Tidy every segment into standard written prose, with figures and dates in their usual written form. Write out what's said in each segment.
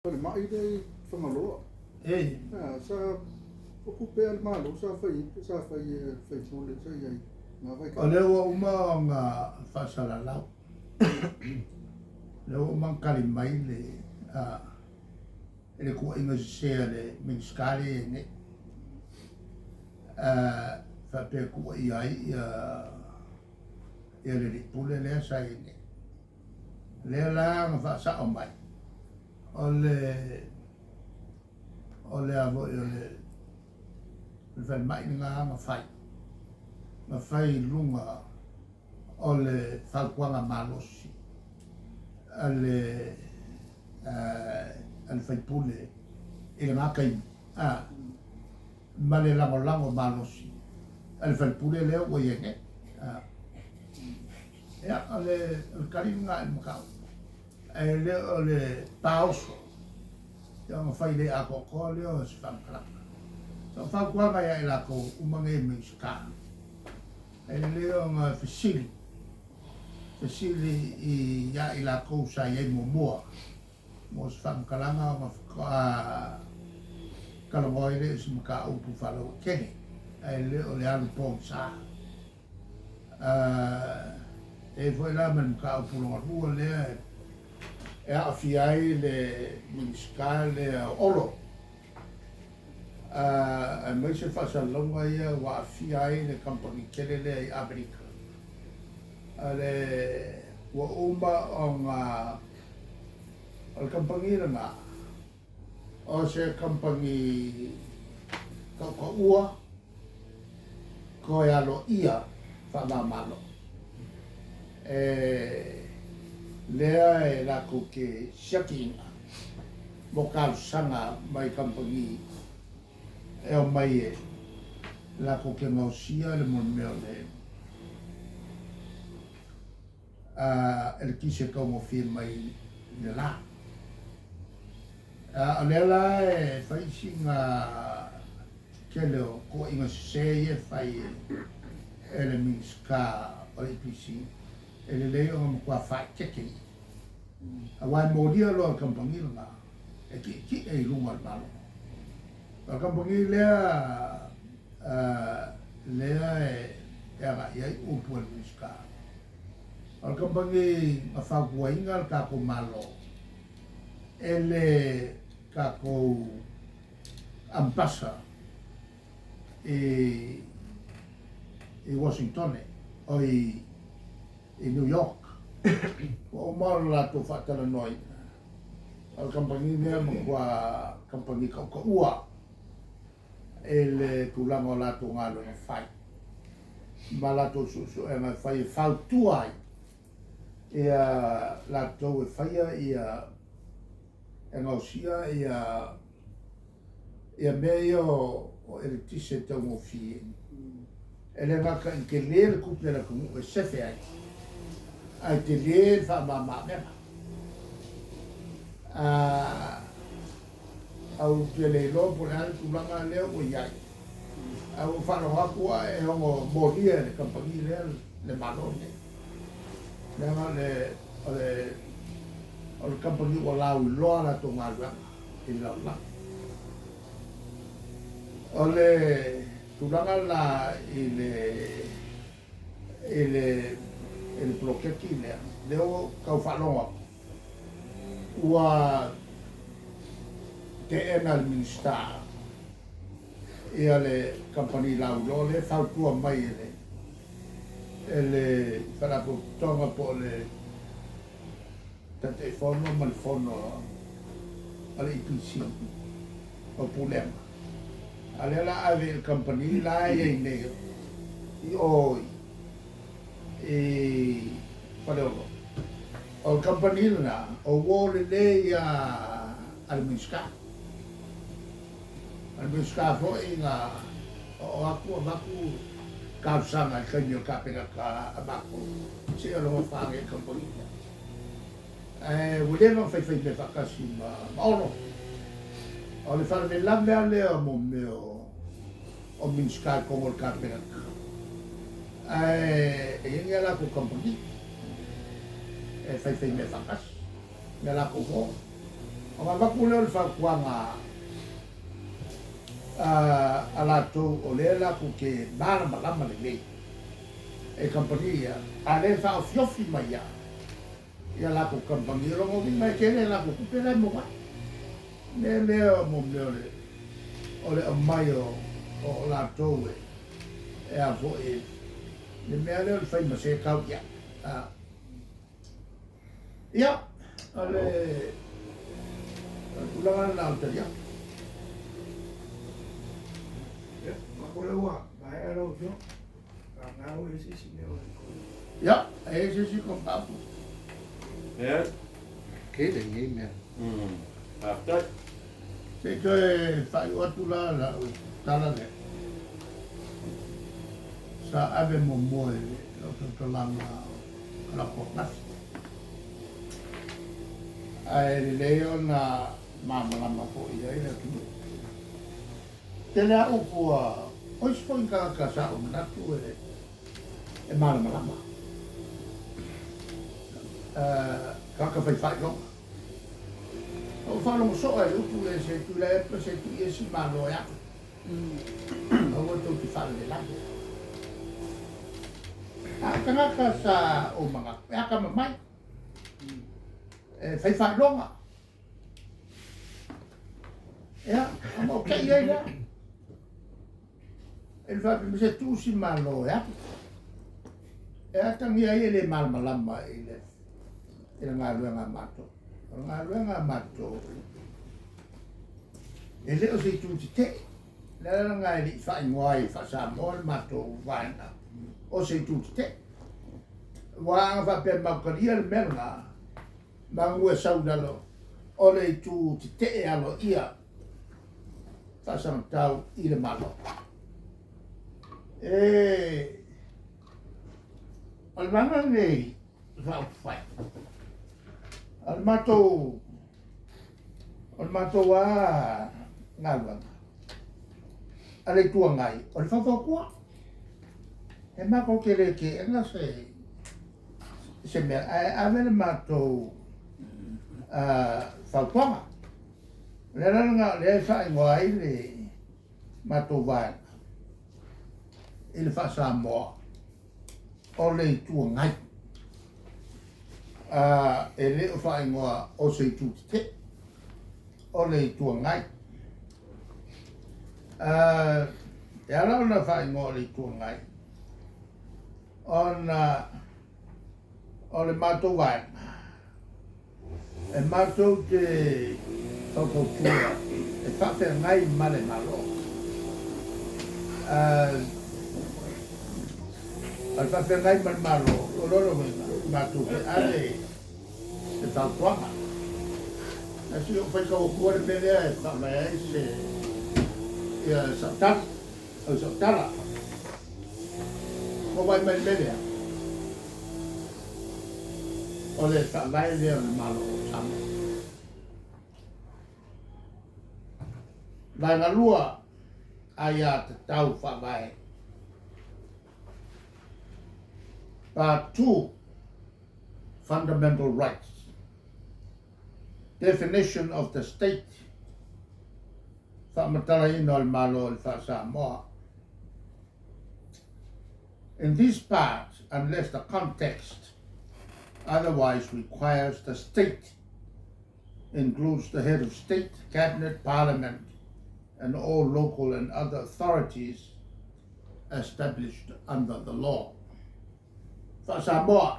Falemai lea i Fagaloa. Ei. Sa o tupe a le Malo sa fai ai pe sa fai e le faipule sa i ai na vaitaimi. O lea ua uma ona faasalalau. O lea ua uma ona tali mai le i le tuuaiga sese a le Minisita lea e i ai nei. Faapea e tuuaia ai ia le Alii Pule lea sa i ai nei. Lea la na faasao mai, o le o le a foi o le o le falemai lena na fai, na fai i luga o le fautuaga malosi a le a le faipule i lena taimi a ma le lagolago malosi a le faipule lea ua i ai nei. A. Ia, o le tali lena i le mataupu. Ae le o le paoso, ia ona fai le atoatoa lea o se faamatalaga. So, o fautuaga ia i latou uma nei Minisita, e lelei ona fesili, fesili ia i latou sa i ai muamua mo se faamatalaga ona faatoa talanoa ai lea i se mataupu faalauaitele, ae le o le alu pogisa. E i ai foi la ma le mataupu lona lua lea e aafia ai le Minisita lea o Olo, aemaise faasalalauga ia ua aafia ai le kamupani tele lea i Amerika. Ua uma ona o le kamupani lena, O se kamupani tautaua toe aloaia faava-o-Malo e lea e latou te siakiina mo talosaga mai kamupani e omai e latou te gaosia le mea o le eletise e taugofie mai i le la. O lea la e fai sina tele o tuuaiga sese ia e fai e le Minisita o le EPC, e lelei ona matua faaeteete ia. Aua e molia loa e le kamupani lena e tietie i luga o le Malo. O le kamupani lea lea e agai i ai upu a le Minisita, o le kamupani na fautuaina le tatou Malo e le tatou Ambassador i Washingtone, oi i New York. Ua uma ona latou faatalanoaina, o le kamupani lea e matua kamupani tautaua i le tulaga o latou galuega fai ma latou suesuega e fai e fautua ai ia latou e faia ia e gaosia ia ia mea ia o eletise taugofie. E le gata i tele le tupe a le atunuu e sefe ai, ae tele le faamama-avega. A ou te le iloa po o le a le tulaga lea ua i ai, ae ua ou faalogo atu a e ono molia e le kamupani lea le Malo lenei. Leaga o le, o le, o le kamupani ua lauiloa a latou galuega i le lalolagi. O le tulaga la i le, i le, i le poloketi lea, lea ua ou tau faalogo atu, Ua teena e le Minisita ia le kamupani lauiloa lea e fautua mai e le e le Faalapotopotoga po o le Taitaifono ma le Fono a le EPC o Pulega. A o lea o le a ave i le kamupani la e i ai nei i o i Faleolo. O le kamupani lena, o uo lelei a a le Minisita. O le Minisita foi na oo atu avatu talosaga i le taimi o le Kapeneta a matou seia alofa ane i le kamupani lea. Ae ua leva ona faifai mea faatasi ma ma Olo. O le faalavelave lava lea o mea o Minisita i totonu o le Kapeneta, ae e i ai ni a latou kamupani e faifai mea faatasi me a latou uo. Ona avatu lea o le fautuaga a latou o lea latou te malamalama lelei e kamupani ia, a le faaofiofi mai lava ia latou kamupani, o lona uiga e tele a latou tupe la e maua ai. O le mea lea mo mea o le o le aumai o o latou e e a foi le mea lea o le fai ma se tau i ai. Ia, o le tulaga lena o le tali atu. Ia, o lea ua maea lau Afioga. Vagana ua i ai se isi mea o le Ia, e i ai se isi mataupu? Leai. Tele nei mea. Faafetai. Se i toe faaiu atu la lau tala lea. Sa ave muamua i lau tautalaga o lau ananafi. Ae lelei ona malamalama foi i ai le atunuu. Tele lava upu a o isi foi tagata sa ou manatu e malamalama, tagata fai faailoga. Na ou faalogo soo lava i le upu lea, se Tuilaepa, se Tuiesi Malo e alu. Aua tou te faalavelave. A o tagata sa ou manatu e atamamai, e fai faailoga. Ia, ona ou tei ai lea. E le faapea mai se tuu si Malo e alu. E atagia ai e le malamalama i le i le galuega a matou. O le galuega a matou, e le o se itu tetee. O le ala lena e le i faaigoa ai faa-Samoa le matou vaega o se itu tetee. Aua ana faapea e matou talia le mea lena, manu e sau i lalo o le itu tetee aloaia faasagatau i le Malo. E, o le vaega lenei Faaupufai, o le matou, o le matou lava galuega a le Itu Agai, o le faufautua. E matou te le teena se, se mea, ae ave le matou fautuaga. O le ala lena o lea e faaigoa ai le matou vaega i le faa-Samoa o le Itu Agai, e le o faaigoa o se itu tetee, o le Itu Agai. E ala ona faaigoa o le Itu Agai, ona o le matou vaega, e matou te faufautua e faafeagai ma le Malo. O le faafeagai ma le Malo, o lona uiga, matou te ave se fautuaga. Ae se i ou faitau atua le mea lea e faavae ai se ia sau tali, o sau tala. Ua vaai mai le mea lea, o le faavae lea o le Malo o Samoa. Vaega 2, aiatatau faavae. Part 2, Fundamental Rights. Definition of the State, faamatalaina o le Malo i le faa-Samoa. In this part, unless the context otherwise requires, the state includes the head of state, cabinet, parliament, and all local and other authorities established under the law. Faa-Samoa,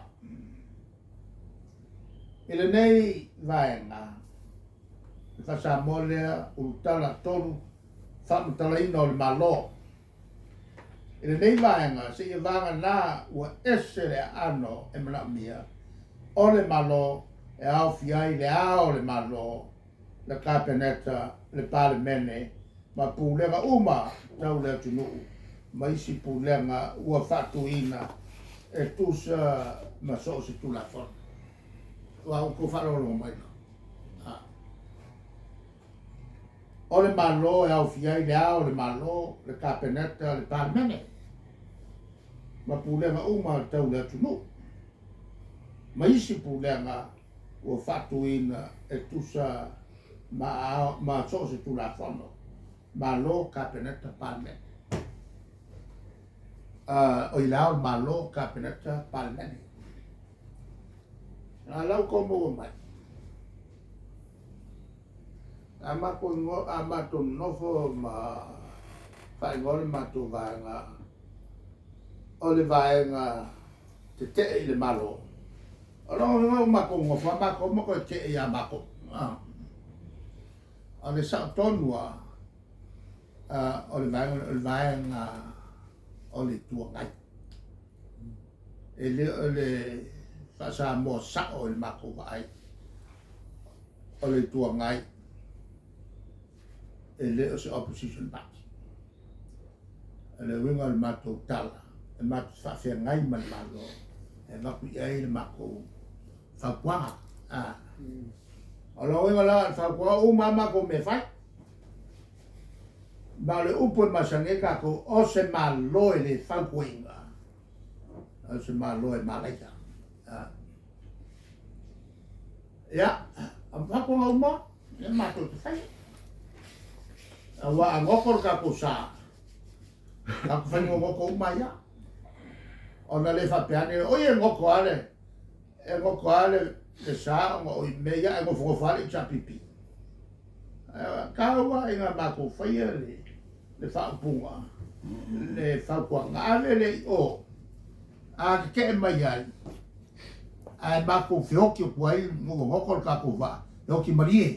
I lenei vaega, le faa-Samoa lea, ulutala 3, faamatalaina o le Malo. I lenei vaega, seia vagana ua ese le aano e manaomia o le Malo e aofia ai le Ao o le Malo, le Kapeneta, le Palemene ma pulega uma tau le atunuu ma isi pulega ua faatuina e tusa ma so o se Tulafono. Ua outou faalogologo mai la. O le Malo e aofia ai le Ao o le Malo, le Kapeneta, le Palemene ma pulega uma tau le atunuu ma isi pulega ua faatuina e tusa ma ma so o se Tulafono, Malo, Kapeneta, Palemene. O i le Ao o le Malo, Kapeneta, Palemene. A la ua tou maua mai. A matou a matou nonofo ma faaigoa le matou vaega o le vaega tetee i le Malo, o lona uiga ua matou nonofo lava matou ma toe tetee ia matou. O le sao tonu lava o le vaega o le vaega o le Itu Agai. E le o le faa-Samoa sao i le matou vaai o le Itu Agai e le o se opposition party. O le uiga o le matou tala, e matou te faafeagai ma le Malo e avatu i ai le matou fautuaga. O lona uiga la o le fautuaga, uma lava matou mea e fai. Ma o le upu e masani ai tatou, o se Malo e le fautuaina, o se Malo e malaia. Ia, o fautuaga uma lea matou te faia. Aua a goto le tatou sa, tatou fai gogoto uma ai lava. Ona le faapea ane, oi e goto lava le, e goto lava le sa ona o i mea ia ae nofonofo lava le HRPP. Tau lava ina matou faia le faaupuga, le fautuaga, ave lea i o, a tetee mai ai, ae matou feoti atu ai, gotogoto le tatou vaa, e oti malie,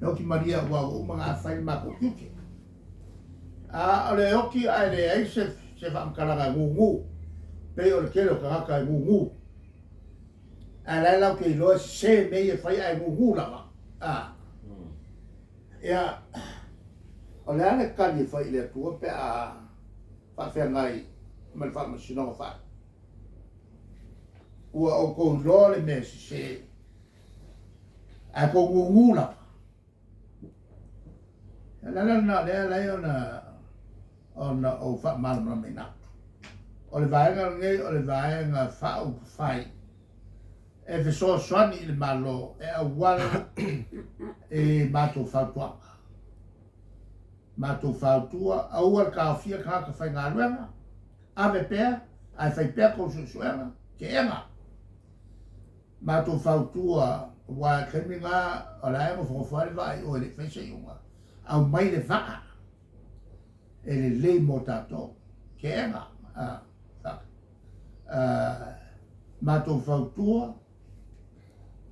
e oti malie aua ua uma ona fai le matou tiute. A o le oti ae leai se faamatalaga e gugu, pei o le tele o tagata e gugu. Ae la e latou te iloa e sese mea ia e fai ae gugu lava. Ia, o le a le tali e fai i le Atua pe a faafeagai ma le faamasinoga faaiu? Ua outou iloa le mea e sese, ae tou gugu lava. O le ala lena o lea e ala ai ona ou faamalamalamaina atu. O le vaega lenei o le Vaega Faaupufai e fesoasoani i le Malo e auala i matou fautuaga. Matou fautua, aua le taofia tagata faigaluega, ave pea ae fai pea tou suesuega, keega. Matou fautua, aua i le taimi lena o la e nofonofo lava le vaa i o e le i faia se iuga, aumai le vaa e lelei mo tatou. Keega. Matou fautua,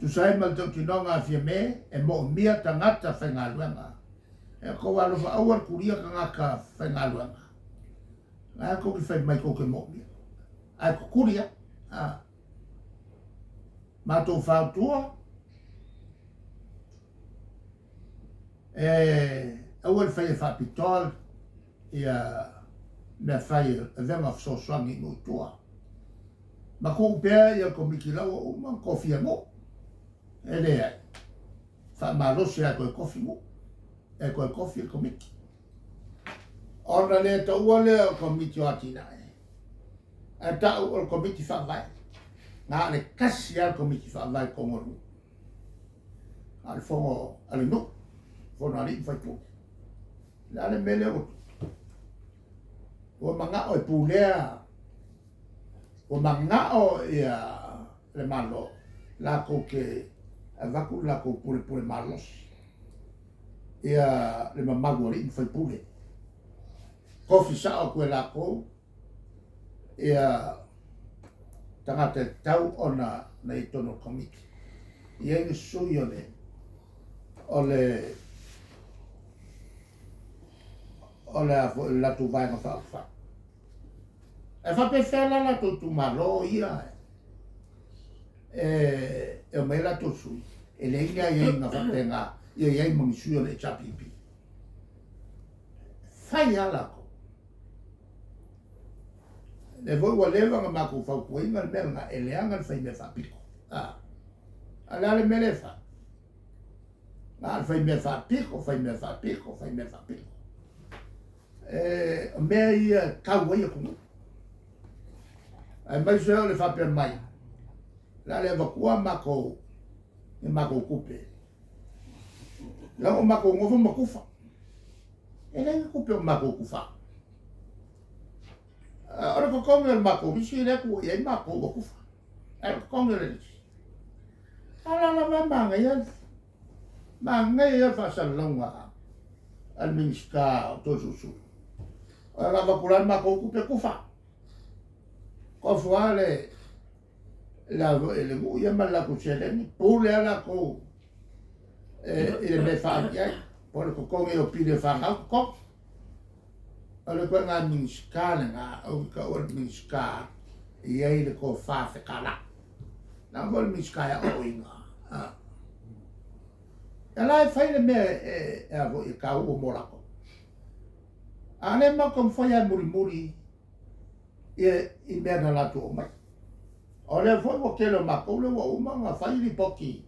tusa ai ma le tautinoga a Fiame, e moomia tagata faigaluega. E tou alofa aua le tulia tagata faigaluega. La e tou te fai mai tou te moomia. Ae tutuli lava. Matou fautua, e aua le faia faapitoa ia mea fai e avega o fesoasoani i nuu i tua. Ma tuu pea ia Komiti la ua uma ona tofia nuu. E leai. Faamalosi lava e toe tofi nuu, e toe tofi le Komiti. Ona le taua lea o Komiti o Atinae, ae tau o le Komiti Faavae. Na o le tasi lava le Komiti Faavae i totonu o le nuu. A o le fono a le nuu, fono a alii ma faipule. O le a le mea lea ua tupu? Ua manao e pulea, ua manao ia le Malo latou te avatu le latou pulepule malosi ia le mamalu o alii ma faipule. Tofi sao atu e latou ia tagata e tatau ona i totonu o le Komiti. E i ai le sui o le o le o le a foi le latou Vaega Faaupufai. Ae faapefea la latou itumalo ia e omai ai latou sui, e leai ni aiaiga faapena ia i ai ma ni sui o le HRPP. Fai lava latou. Lea foi ua leva ona matou fautuaina le mea lena, e leaga le fai mea faapito. A o le a le mea lea e fai? Na o le fai mea faapito, fai mea faapito, fai mea faapito. O mea ia e tau ai atunuu. Aemaise o le faapea mai, o le a le avatua matou, ni matou tupe. La ua matou nofo ma tufa. E leai ni tupe o matou tufa. O le totogi o le matou lisi lea tuu i ai matou ua tufa. Ae o le totogi o le lisi. A o la lava e manaia, manaia ia o le faasalalauga a le Minisita o Toesulusulu. O le avatu la le matou tupe tufa. Tofu lava le le nuu ia ma le latou seleni, pule lava latou i le mea e faaali i ai, po o le totogi o pili o fanau totogi. O le ituaiga Minisita lena ou te taua o le Minisita e i ai le tofa fetalai. Leaga foi o le Minisita e aoaoina. Ia la e fai le mea e a foi e taua mo latou. A o lea matou te taumafai lava e mulimuli i mea na latou aumaia. O lea foi ua tele o matou lea ua uma ona fai lipoti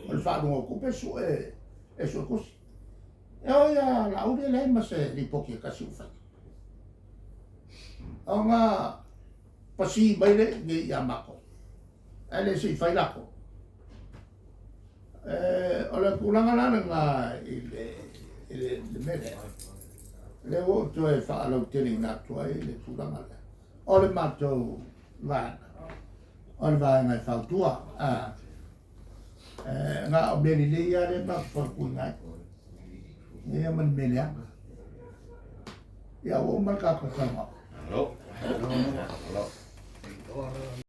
o le faaaluga o tupe sue e suetusi. E oi lava Laauli e leai ma se lipoti e tasi o faia. Ona pasi mai lea i inei ia matou, ae le se i fai latou. O le tulaga la lena i le mea lea, lea ua ou toe faalauteleina atu ai le tulaga lea. O le matou vaega, o le vaega e fautua. Na o mea lelei lava lea matou te fautuaina ai. Leai ma ni mea leaga. Ia ua uma le tatou talanoa. Malo. Malo.